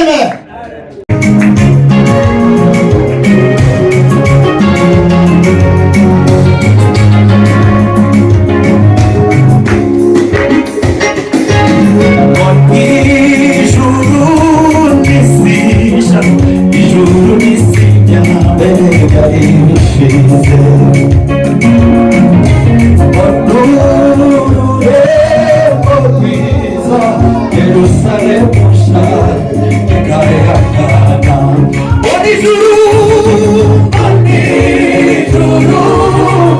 Amen. Ijuru n'isi, ijuru n'isi byambere byari bishize. N'ururembo rwiza, Yerusalemu nshya ikarekana. Ijuru, ijuru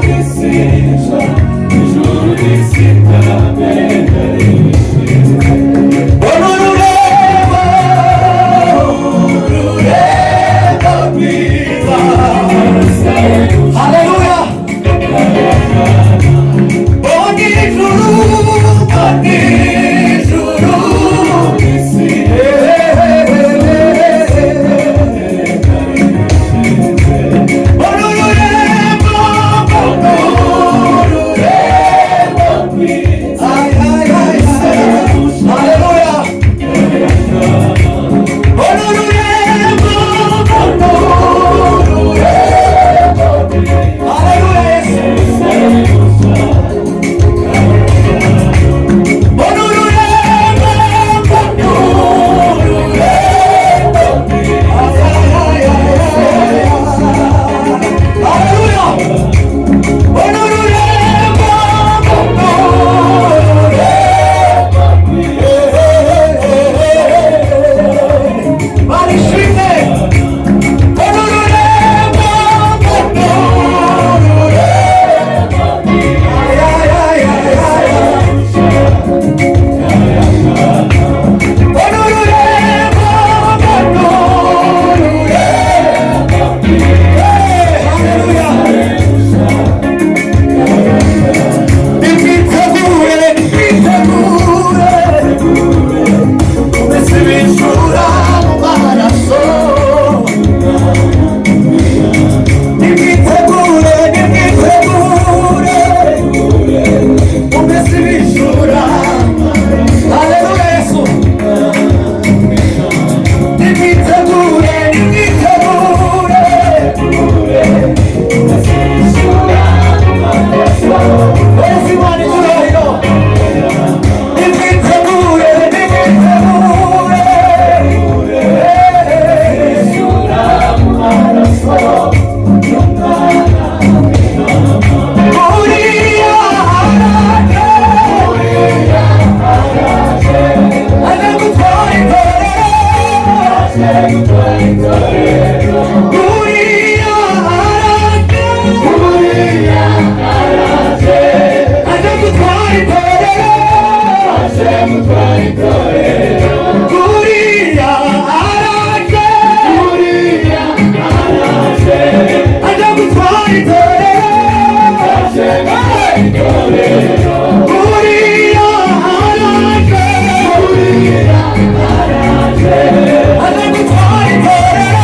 n'isi, ijuru n'isi byambere byari bishize. Ururembo, ururembo rwiza. Haleluya. Ijuru, ijuru, ururembo, ururembo rwiza. Ay, ay, ay, ay. Haleluya. Ururembo, ururembo. Haleluya, Yesu. Ururembo, ururembo. Ay, ay, ay, ay, ay. Haleluya. Ururembo, ururembo. Barishimwe. Ururembo, ururembo. Ay, ay, ay, ay, ay. Ururembo, ururembo. Haleluya. Nimwitegure, nimwitegure, mbese ibijura mu maraso. Nimwitegure, nimwitegure, mbese ibijura. Haleluya, Yesu. Nimwitegure, nimwitegure, Yesu, Imana icyubahiro. Nimwitegure, nimwitegure. Uriya araje, aje gutwara itorero. Uriya araje, aje gutwara itorero. Uriya araje, aje gutwara itorero. Uriya araje, aje gutwara itorero.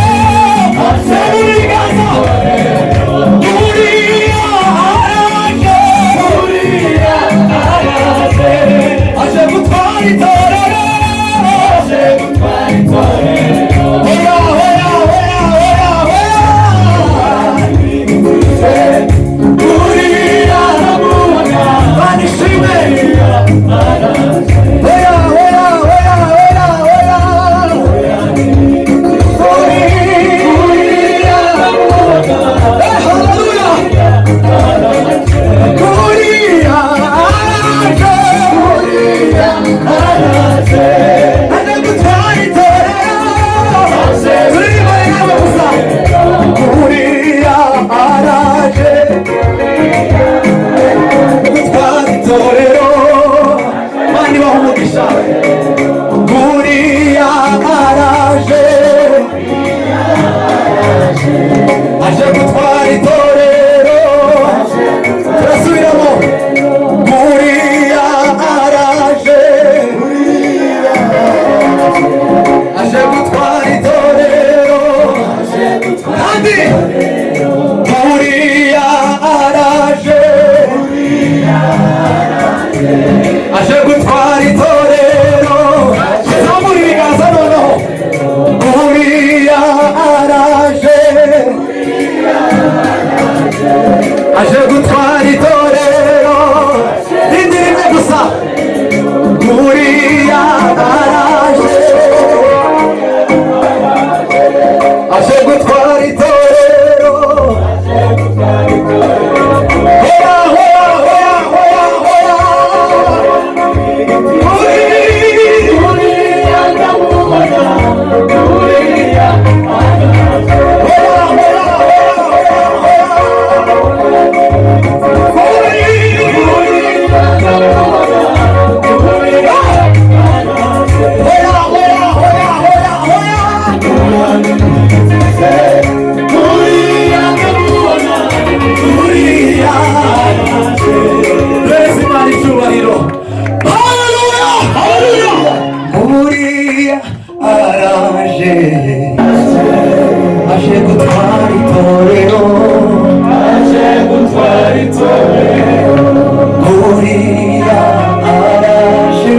Araje, aje gutwara itorero. Aje gutwara itorero. Uriya araje,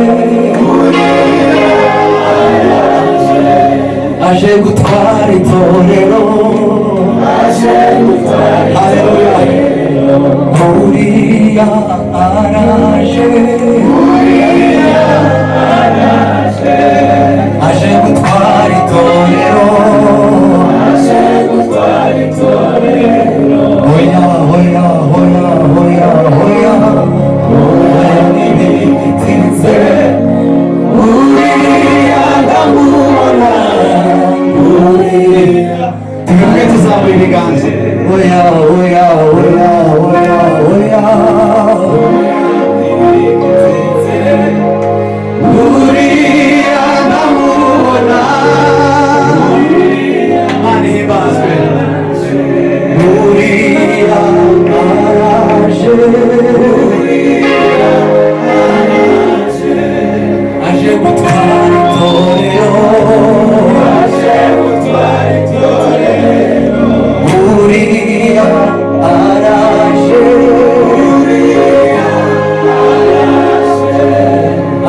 aje gutwara itorero. Aje gutwara. Haleluya. Uriya araje, aje gutwara itorero. Aje gutwara itorero. Oya, oya, oya, oya, oya, oya, ntibigitinze. Uriya ndamubona, uriya. Tubivuge tuzamuye ibiganza. Oya, oya, oya, oya, oya, uriya ndamubona. Imana ihimbazwe. Uriya araje, aje gutwara itorero. Aje gutwara itorero. Uriya araje,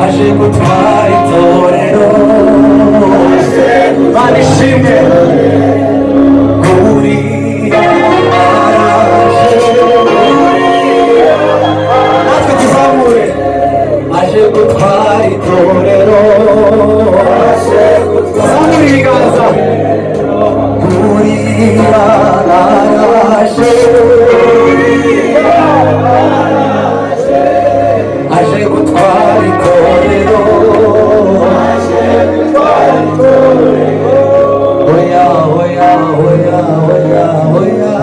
aje gutwara itorero. Imana ishimwe. Uriya araje, natwe tuzamure. Aje gutwara itorero. Tuzamure ibiganza. Uriya araje, aje gutwara itorero. Oya, oya, oya, oya, oya.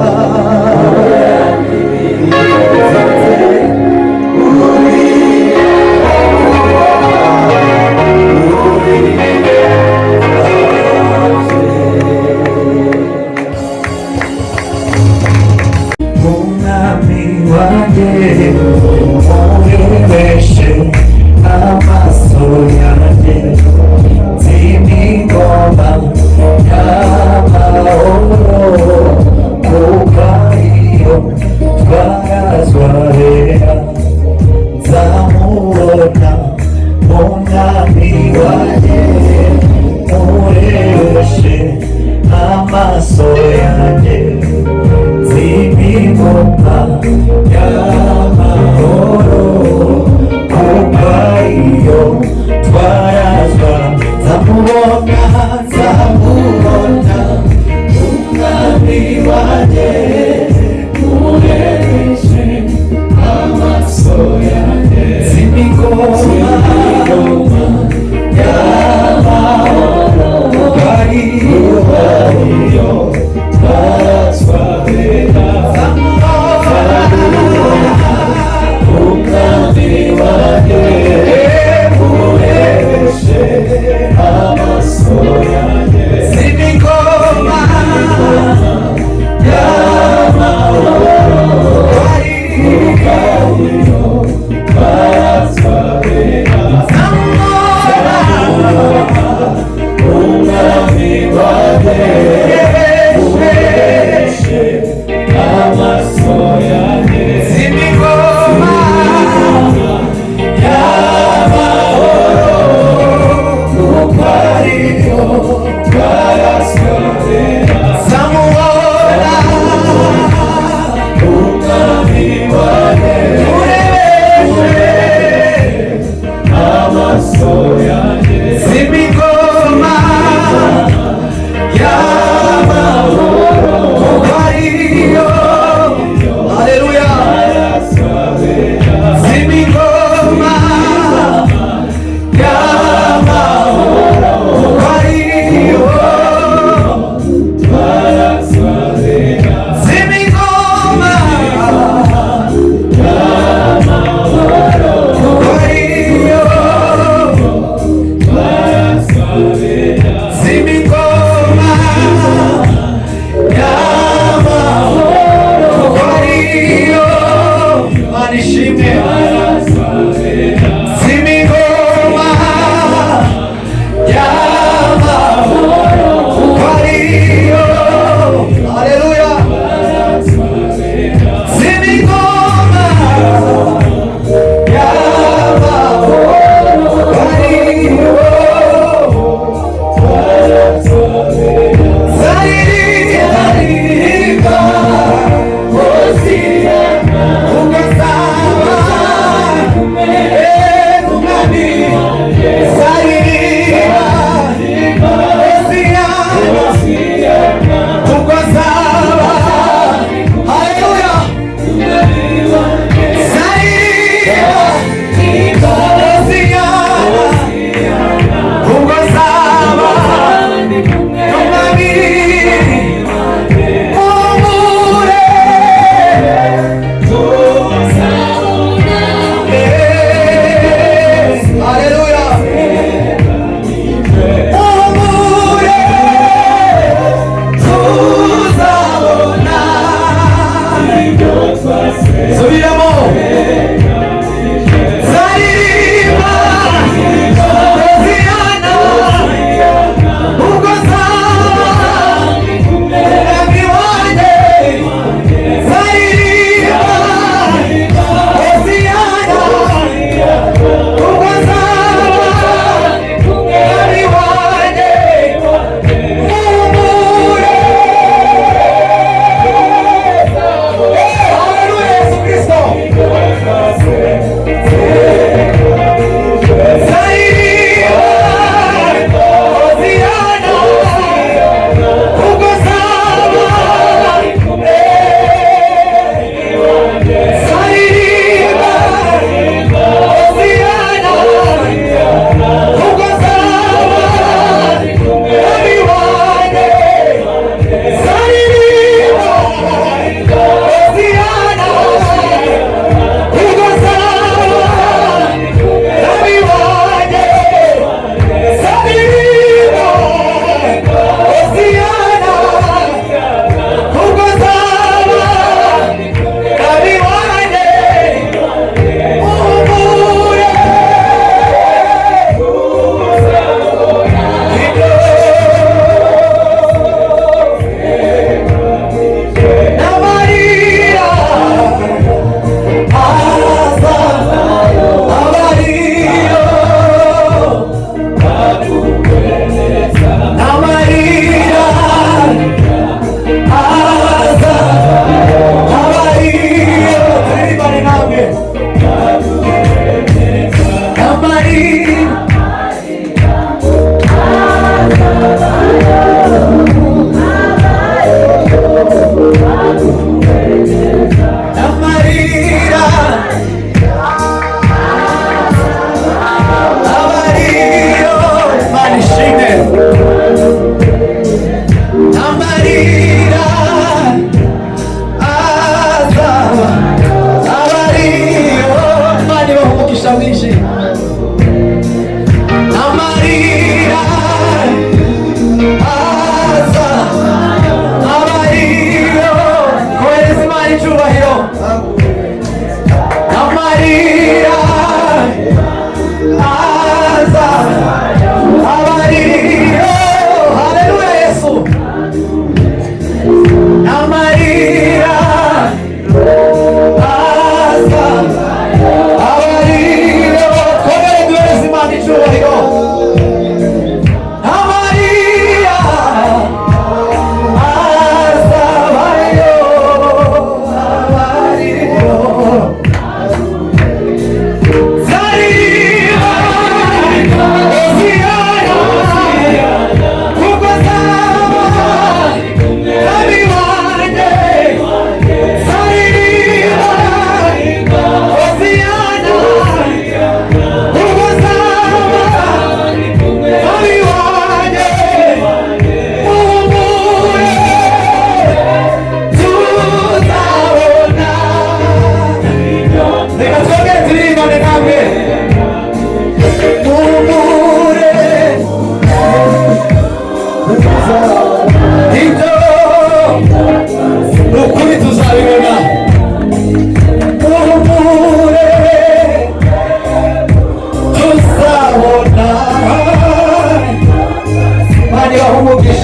Umwami wanjye murebeshe amaso yanjye, nzimigoma y'amahoro, kuko ariyo twarazwa.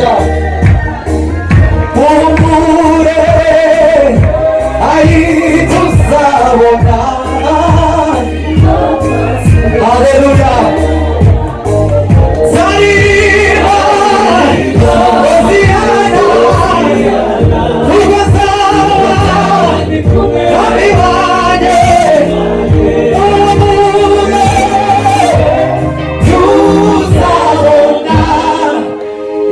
Umugisha. Humure ayi tuzabona. Haleluya. Zaririmba Hoziyana, kuko nzaba abibanye. Humure tuzabona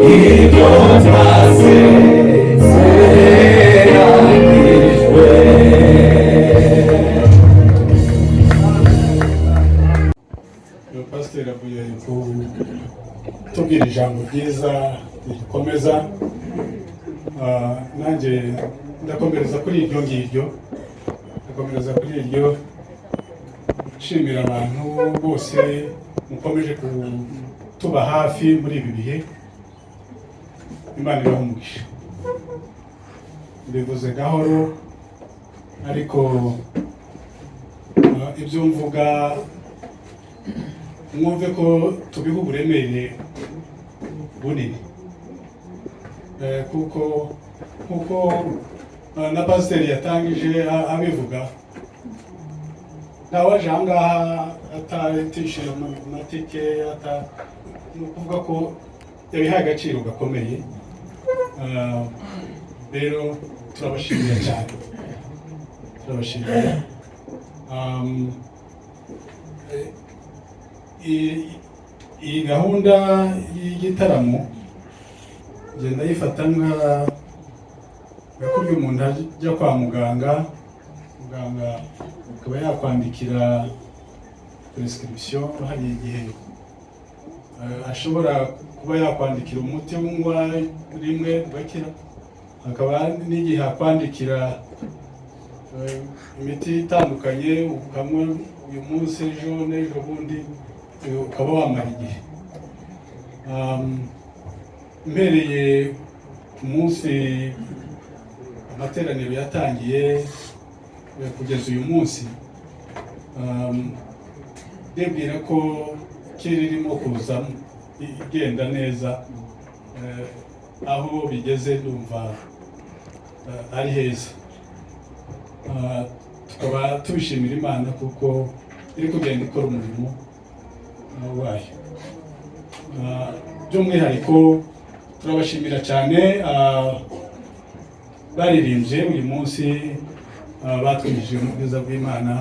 ibyo twasezeranijwe. Uyu pasiteri avuye kutubwira ijambo ryiza rikomeza. Nanjye ndakomereza kuri iryo ngiryo, ndakomereza kuri iryo, nshimira abantu bose mukomeje kutuba hafi muri ibi bihe. Imana ibahe umugisha. Mbivuze gahoro, ariko ibyo mvuga mwumve ko tubiha uburemere bunini, kuko nkuko na pasiteri yatangije abivuga, ntawaje aha ngaha atatishyuye amatike, ni ukuvuga ko yabihaye agaciro gakomeye. Rero turabashimiye cyane, turabashimiye. Iyi gahunda y'igitaramo ngenda yifata nka kurya umuntu ajya kwa muganga, muganga akaba yakwandikira prescription. Hari igihe ashobora kuba yakwandikira umuti unywa rimwe ugakira, hakaba n'igihe akwandikira imiti itandukanye ukanywa uyu munsi, ejo n'ejo bundi, ukaba wamara igihe. Mpereye ku munsi amateraniro yatangiye kugeza uyu munsi, ndibwira ko kiri irimo kuza igenda neza. Aho bigeze ndumva ari heza. Tukaba tubishimira Imana kuko iri kugenda ikora umurimo wayo. By'umwihariko turabashimira cyane baririmbye uyu munsi, batwinjije mu bwiza bw'Imana,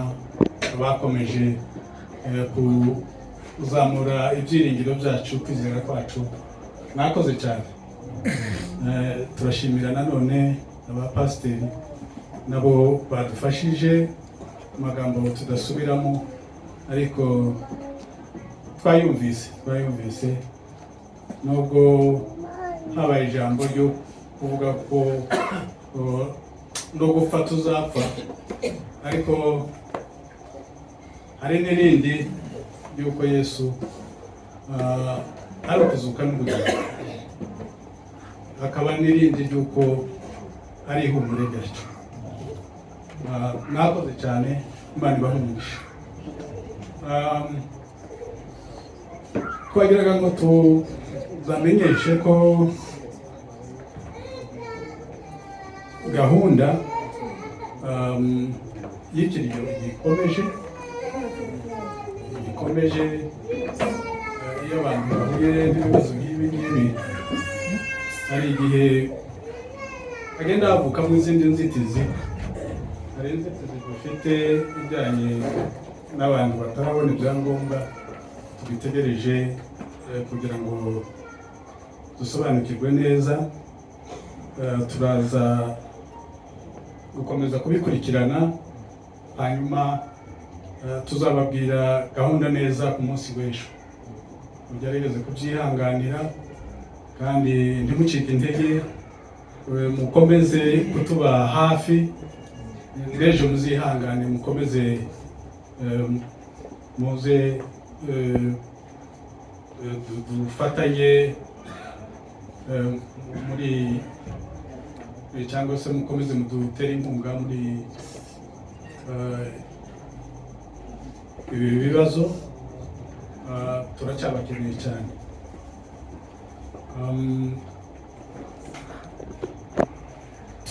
bakomeje kuzamura ibyiringiro byacu, kwizera kwacu. Mwakoze cyane. Turashimira nanone abapasiteri nabo badufashije amagambo tudasubiramo, ariko twayumvise, twayumvise, nubwo habaye ijambo ryo kuvuga ko no gupfa tuzapfa, ariko hari n'irindi ry'uko Yesu ari ukuzuka n'ubugingo, hakaba n'irindi ry'uko ari ihumure ryacu. Mwakoze cyane, Imana ibahe umugisha. Twagiraga ngo tuzamenyeshe ko gahunda y'ikiriyo gikomeje. Iyo abantu bahuye n'ibibazo nk'ibi ngibi, hari igihe hagenda havukamo izindi nzitizi. Hari inzitizi dufite ijyanye n'abantu batarabona ibyangombwa, tubitegereje kugira ngo dusobanukirwe neza. Turaza gukomeza kubikurikirana, hanyuma tuzababwira gahunda neza ku munsi w'ejo. Mugerageze kubyihanganira kandi ntimucike intege, mukomeze kutuba hafi. N'ejo muzihangane, mukomeze muze dufatanye muri cyangwa se mukomeze mudutere inkunga muri ibi bibazo. Turacyabakeneye cyane.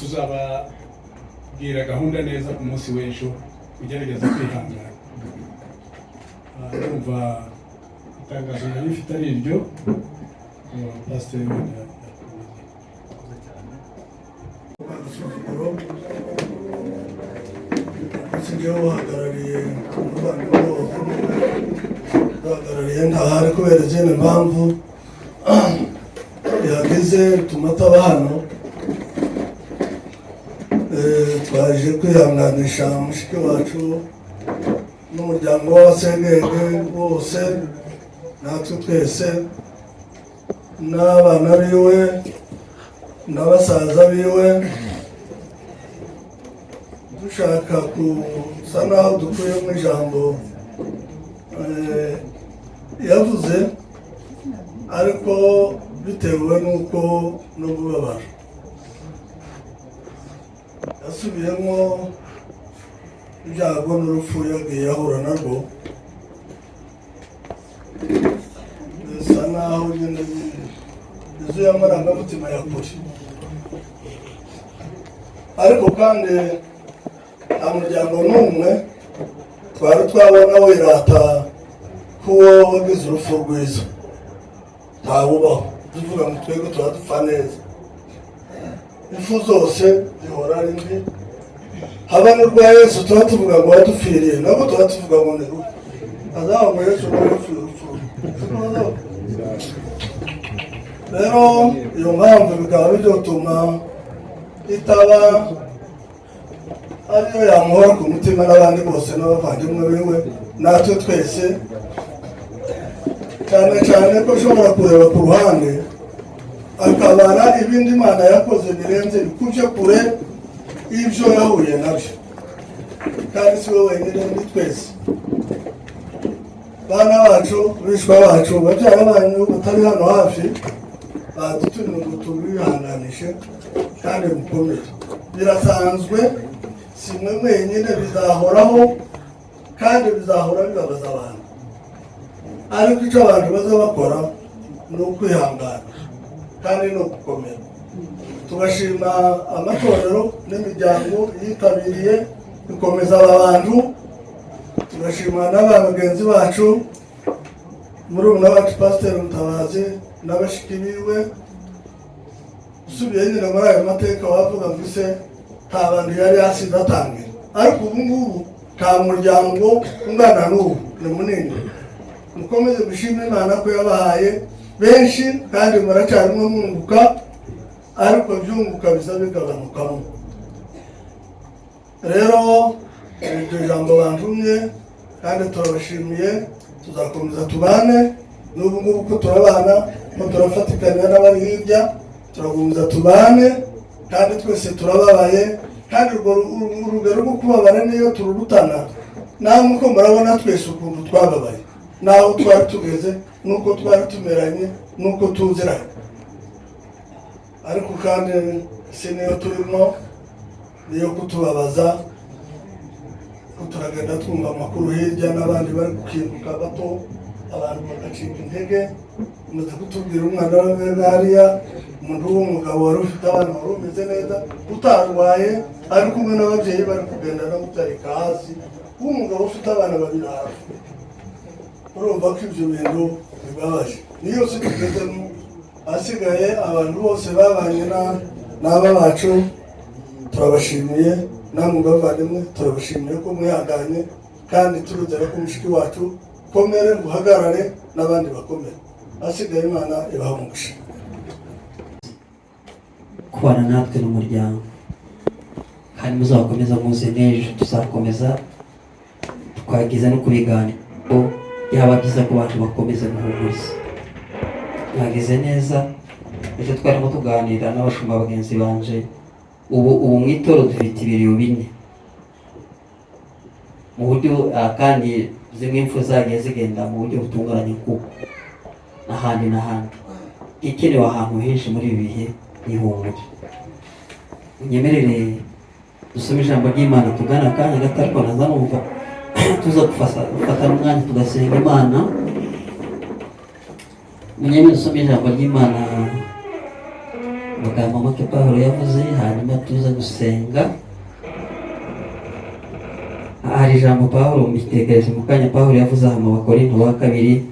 Tuzababwira gahunda neza ku munsi w'ejo, ugerageza kwihangana. Ndumva itangazo nari rifite ari iryo. Pasiteri wenda yakomeza. Agasuzuguro usigaye uhagarariye umuvandimwe uhagarariye ntahari kubera izindi mpamvu yagize bituma ataba hano. Twaje kwihanganisha mushiki wacu n'umuryango w'Abasengenge bose, natwe twese n'abana biwe n'abasaza biwe, dushaka gusa naho dukuyemo ijambo yavuze, ariko bitewe n'uko no kubabara yasubiyemo ibyago n'urupfu yagiye ahura narwo, bisa naho nyine yuzuye amarangamutima ya kure. Ariko kandi nta muryango n'umwe twari twabona wirata kuwo wagize urupfu rwiza, ntawubaho. Tuvuga ngo twebwe tuba dupfa neza, impfu zose zihora ari mbi, haba n'urwa Yesu tuba tuvuga ngo wadupfiriye, nabwo tuba tuvuga ngo ni rubi. Azaba ngo Yesu ngo yapfuye urupfu rubi. Rero iyo mpamvu bikaba bibyotuma itaba ariyo yamuhora ku mutima n'abandi bose n'abavandimwe biwe natwe twese, cyane cyane ko ushobora kureba ku ruhande akabara ibindi Imana yakoze birenze bikubye kure ibyo yahuye nabyo. Kandi si we wenyine, ni twese, bana bacu, bishwa bacu, babyara banyu batari hano hafi badutumye ngo tubihanganishe kandi mukomere. Birasanzwe, si mwe mwenyine, bizahoraho kandi bizahora bibabaza abantu, ariko icyo abantu baza bakora ni ukwihangana kandi ni ugukomera. Tugashima amatorero n'imiryango yitabiriye gukomeza aba bantu, tugashima n'aba bagenzi bacu, murumuna wacu Pasiteri Mutabazi n'abashiki biwe. Usubiye nyine muri ayo mateka wavuga ngo ise nta bantu yari yasize atangira, ariko ubu ngubu nta muryango ungana n'ubu, ni munini. Mukomeze gushima Imana ko yabahaye benshi, kandi muracyarimo mwunguka, ariko byunguka biza bigabanukamo. Rero iryo jambo bantumye, kandi turabashimiye. Tuzakomeza tubane n'ubu ngubu ko turabana, ko turafatikanya n'abari hirya, turakomeza tubane kandi twese turababaye. Kandi urwo urugero rwo kubabara niyo tururutana namwe, uko murabona twese ukuntu twababaye n'aho twari tugeze n'uko twari tumeranye n'uko tuziranye. Ariko kandi si niyo turimo niyo kutubabaza, ko turagenda twumva amakuru hirya n'abandi bari gukinguka bato, abantu bagacika intege. Umaze kutubwira umwana we hariya, umuntu w'umugabo wari ufite abana, wari umeze neza, utarwaye, ari kumwe n'ababyeyi, bari kugenda no gutarika hasi, w'umugabo ufite abana babiri hafi. Urumva ko ibyo bintu bibabaje. Niyo si tugezemo. Ahasigaye abantu bose babanye n'aba bacu turabashimiye, namwe bavandimwe turabashimiye ko mwihanganye, kandi turuzera ko mushiki wacu komere, uhagarare n'abandi bakomere. Ahasigaye Imana ibaha umugisha. Kubana natwe n'umuryango, kandi muzakomeza muze n'ejo, tuzakomeza twagiza no kubiganira ko byaba byiza ku bantu bakomeza guhumuriza. Mwagize neza. Ejo twarimo tuganira n'abashumba bagenzi banje. Ubu mu itorero dufite ibiriyo 4 mu buryo kandi zimwe impfu zagiye zigenda mu buryo butunguranye, kuko n'ahandi n'ahandi ikenewe ahantu henshi muri ibi bihe n'ihumure. Unyemerere dusome ijambo ry'Imana tugana akanya gato, ariko naza numva tuza gufata n'umwanya tugasenga Imana. Munyemerere dusome ijambo ry'Imana. Amagambo make Pawulo yavuze, hanyuma tuze gusenga. Hari ijambo Pawulo mbitekereje mu kanya, Pawulo yavuze aha mu Bakorinto wa kabiri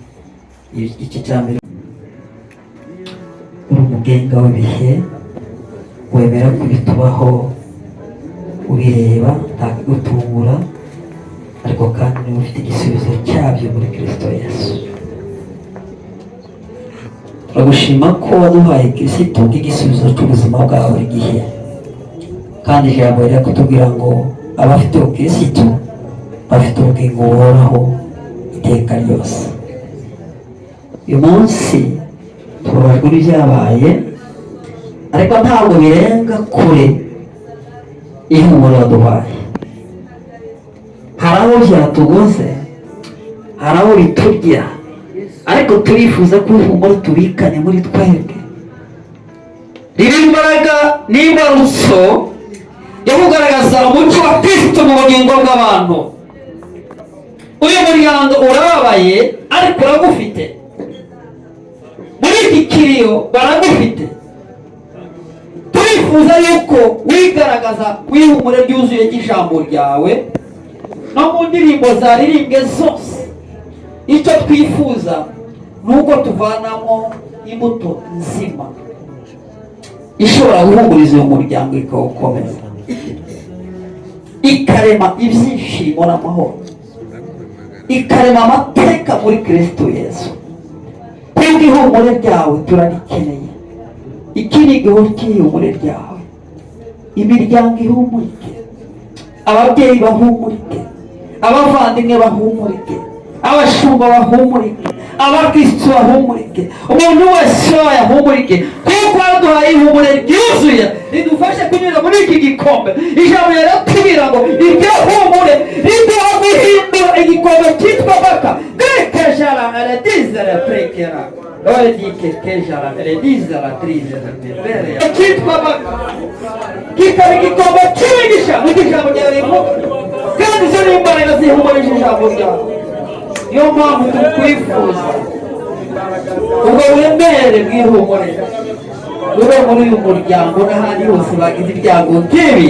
igice cya mbere. Uri umugenga w'ibihe, wemera ko ibitubaho ubireba, ntakigutungura, ariko kandi niba ufite igisubizo cyabyo muri Kirisito Yesu. Turagushima ko waduhaye Kirisito nk'igisubizo cy'ubuzima bwa buri gihe, kandi ijambo riri kutubwira ngo abafite Kirisito bafite ubugingo buhoraho iteka ryose. Uyu munsi tubabajwe n'ibyabaye, ariko ntabwo birenga kure ihumure waduhaye. Hari aho byatugoze, hari aho biturya, ariko turifuza ko ihumure tubikane muri twebwe riba imbaraga n'imbarutso yo kugaragaza umuco wa Kristo mu bugingo bw'abantu. Uyu muryango urababaye, ariko uragufite. Muri iki kiriyo baragufite. Turifuza yuko wigaragaza wihumure ryuzuye ry'ijambo ryawe no mu ndirimbo zaririmbwe zose. Icyo twifuza ni uko tuvanamo imbuto nzima ishobora guhumuriza uyu muryango, ikawukomeza, ikarema ibyishimo n'amahoro, ikarema amateka muri Kristo Yesu. Kubw'ihumure ryawe turarikeneye. Iki ni igihe cy'ihumure ryawe. Imiryango ihumurike, ababyeyi bahumurike, abavandimwe bahumurike, abashumba bahumurike, abakristu bahumurike, umuntu wese yahumurike, kuko waduhaye ihumure ryuzuye ridufashe kunyura muri iki gikombe. Ijambo riratubwira ngo iryo humure riduha guhindura igikombe cyitwa baka dekejara eredizere prekera oedikekejara eredizera trizere cyitwa baka kikaba igikombe cy'imigisha, niko ijambo ryawe rivuga. Kandi izo ni imbaraga zihumurije ijambo ryawe. Niyo mpamvu tukwifuza ubwo buremere bw'ihumure bube muri uyu muryango n'ahandi hose bagize ibyago nk'ibi,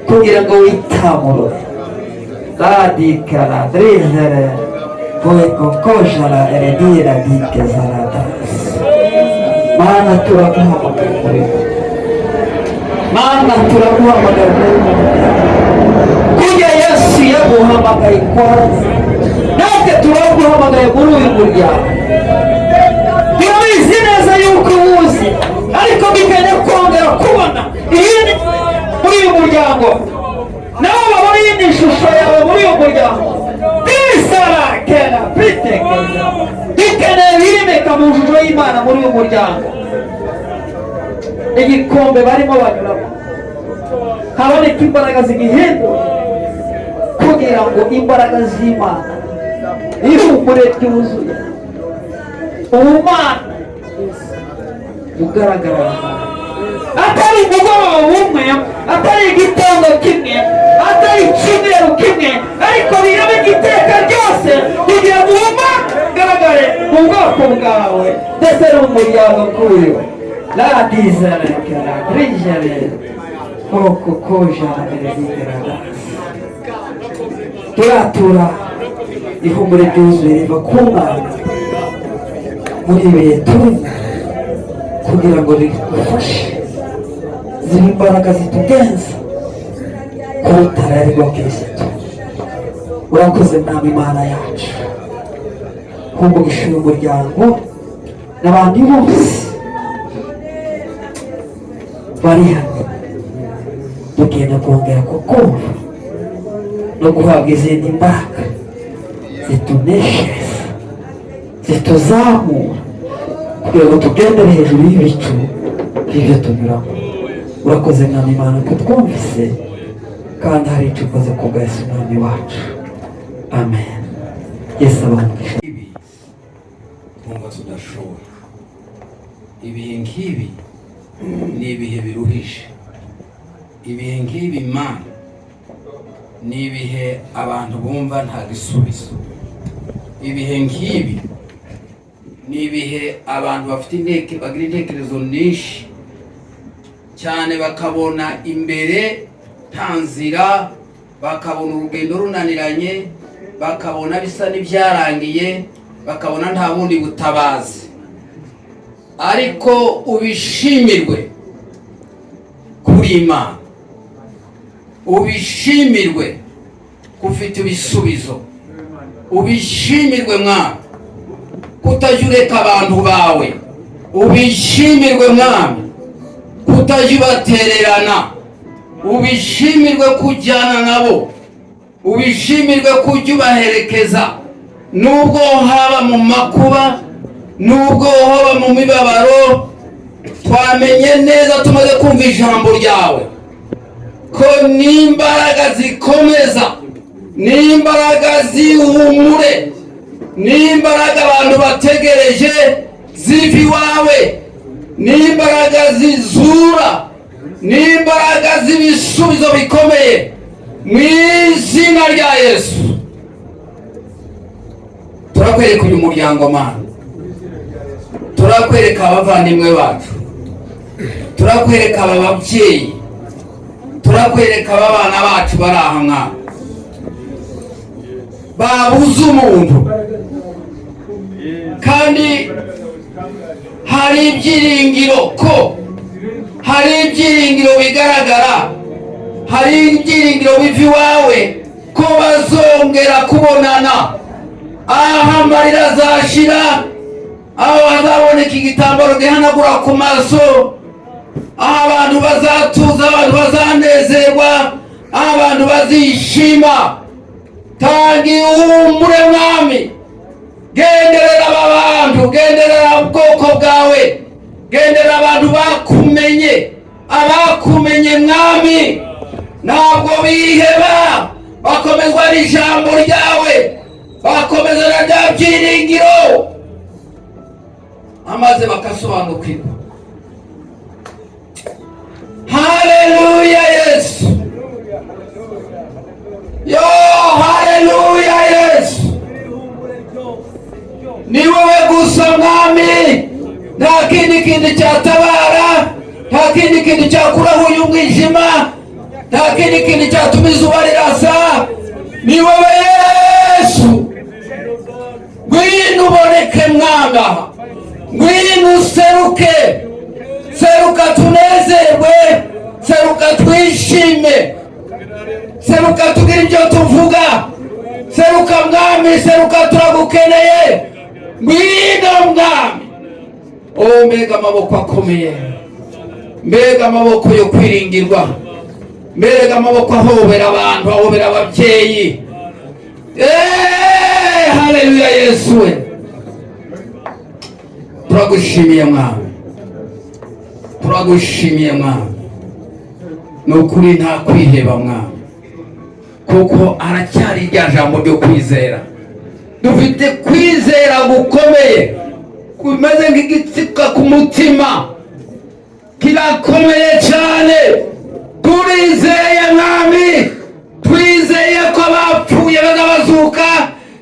kugira ngo witamurure radikara drizere voekokojara eredira dikezaradasi. Mana, turaguhamagara muri uyu Mana, turaguhamagara muri uyu muryango. Kujya Yesu yaguhamagaye kwanza, natwe turaguhamagaye muri uyu muryango. Turabizi neza yuko uwuzi, ariko bikajya kongera kubona iyindi muri uyu muryango, nabo babona iyindi shusho yawe muri uyu muryango. Bisara kera bitekeza, dukeneye ibiremeka mu shusho y'Imana muri uyu muryango. Igikombe barimo banyuramo, haboneka imbaraga zigihindura, kugira ngo imbaraga z'Imana, ihumure ryuzuye, ubumana bugaragara, atari umugoroba umwe, atari igitondo kimwe, atari icyumweru kimwe, ariko biraba igiteka ryose, kugira ngo ubumana bugaragare mu bwoko bwawe ndetse no mu muryango nk'uyu. Radizarekera rijere okokojaraerezigeragasi. Turatura ihumure ryuzuye riva ku Mana muri ibi bihe turimo, kugira ngo rigufashe zibe imbaraga zitugenza ku rutare rwa Kirisito. Urakoze, Mwami Imana yacu. Umugisha uyu muryango n'abandi bose bari hano. Tugenda kongera kukumva no guhabwa izindi mbaraga zituneshereza, zituzamura, kugira ngo tugendere hejuru y'ibicu by'ibyo tunyuramo. Urakoze, Mwami Imana, ko twumvise kandi hari icyo ukoze ku bwa Yesu Umwami wacu. Amen. Yesu abahe umugisha. Ibi twumva tudashoboye. Ibihe nk'ibi ni ibihe biruhije. Ibihe nk'ibi, Mana, ni ibihe abantu bumva nta gisubizo. Ibihe nk'ibi ni ibihe abantu bafite inteke bagira intekerezo nyinshi. Cyane bakabona imbere nta nzira, bakabona urugendo runaniranye, bakabona bisa n'ibyarangiye, bakabona nta bundi butabazi. Ariko ubishimirwe kuri Imana, ubishimirwe ko ufite ibisubizo, ubishimirwe Mwami kutajya ureka abantu bawe, ubishimirwe Mwami kutajya ubatererana, ubishimirwe kujyana nabo, ubishimirwe kujya ubaherekeza nubwo haba mu makuba, nubwo haba mu mibabaro. Twamenye neza tumaze kumva ijambo ryawe ko n'imbaraga zikomeza, n'imbaraga zihumure, n'imbaraga abantu bategereje ziva iwawe, n'imbaraga zizura, n'imbaraga z'ibisubizo bikomeye. Mu izina rya Yesu turakwereka uyu muryango Mana, turakwereka abavandimwe bacu, turakwereka aba babyeyi, turakwereka aba bana bacu bari aha mwana babuze umuntu, kandi hari ibyiringiro, ko hari ibyiringiro bigaragara, hari ibyiringiro biva iwawe ko bazongera kubonana, aho amarira azashira, aho hazaboneka igitambaro gihanagura ku maso, aho abantu bazatuza, abantu bazanezerwa, aho abantu bazishima. Tanga ihumure Mwami, genderera aba bantu, genderera ubwoko bwawe, genderera abantu bakumenye. Abakumenye Mwami ntabwo biheba, bakomezwa n'ijambo ryawe, bakomeza na bya byiringiro, amaze bakasobanukirwa. Haleluya Yesu, yo haleluya Yesu, ni wowe gusa Mwami, nta kindi kintu cyatabara, nta kindi kintu cyakuraho uyu mwijima, nta kindi kintu cyatuma izuba rirasa, ni wowe Yesu. Ngwino uboneke Mwami aha, ngwino useruke, seruka tunezerwe, seruka twishime, seruka tugire ibyo tuvuga, seruka Mwami, seruka turagukeneye, ngwino Mwami. Oh, mbega amaboko akomeye, mbega amaboko yo kwiringirwa, mbega amaboko ahobera abantu, ahobera ababyeyi. Haleluya Yesu we, turagushimiye Mwami, turagushimiye Mwami. Ni ukuri nta kwiheba Mwami, kuko aracyari rya jambo ryo kwizera. Dufite kwizera gukomeye kumeze nk'igitsika ku mutima, kirakomeye cyane. Turizeye Mwami, twizeye ko bapfuye bazabazuka,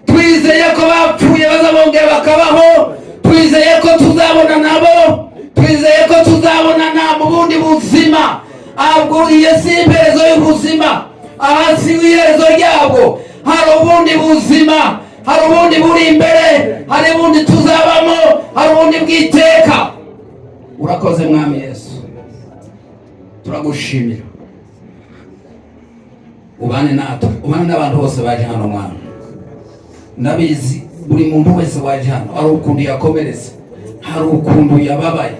twizeye ko bapfuye bazabongera bakabaho, twizeye ko tuzabona nabo, twizeye ko tuzabonana mu bundi buzima. Ahubwo iyo si imperezo y'ubuzima, aha si iherezo ryabwo, hari ubundi buzima, hari ubundi buri imbere, hari ubundi tuzabamo, hari ubundi bw'iteka. Urakoze Mwami Yesu, turagushimira. Ubane natwe, ubane n'abantu bose baje hano Mwami. Ndabizi buri muntu wese waje hano hari ukuntu yakomeretse, hari ukuntu yababaye,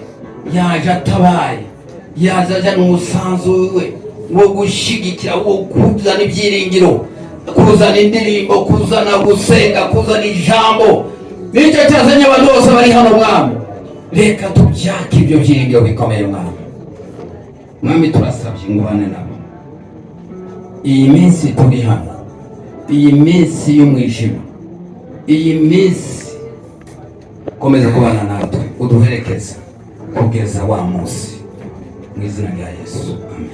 yaje atabaye, yaje ajyana umusanzu we wo gushyigikira, wo kuzana ibyiringiro, kuzana indirimbo, kuzana gusenga, kuzana ijambo. Nicyo cyazanye abantu bose bari hano Mwami. Reka tubyake ibyo byiringiro bikomeye Mwami. Mwami, turasabye ngo ubane nabo iyi minsi turi hano, iyi minsi y'umwijima, iyi minsi. Komeza kubana natwe, uduherekeze kugeza wa munsi, mu izina rya Yesu, amen.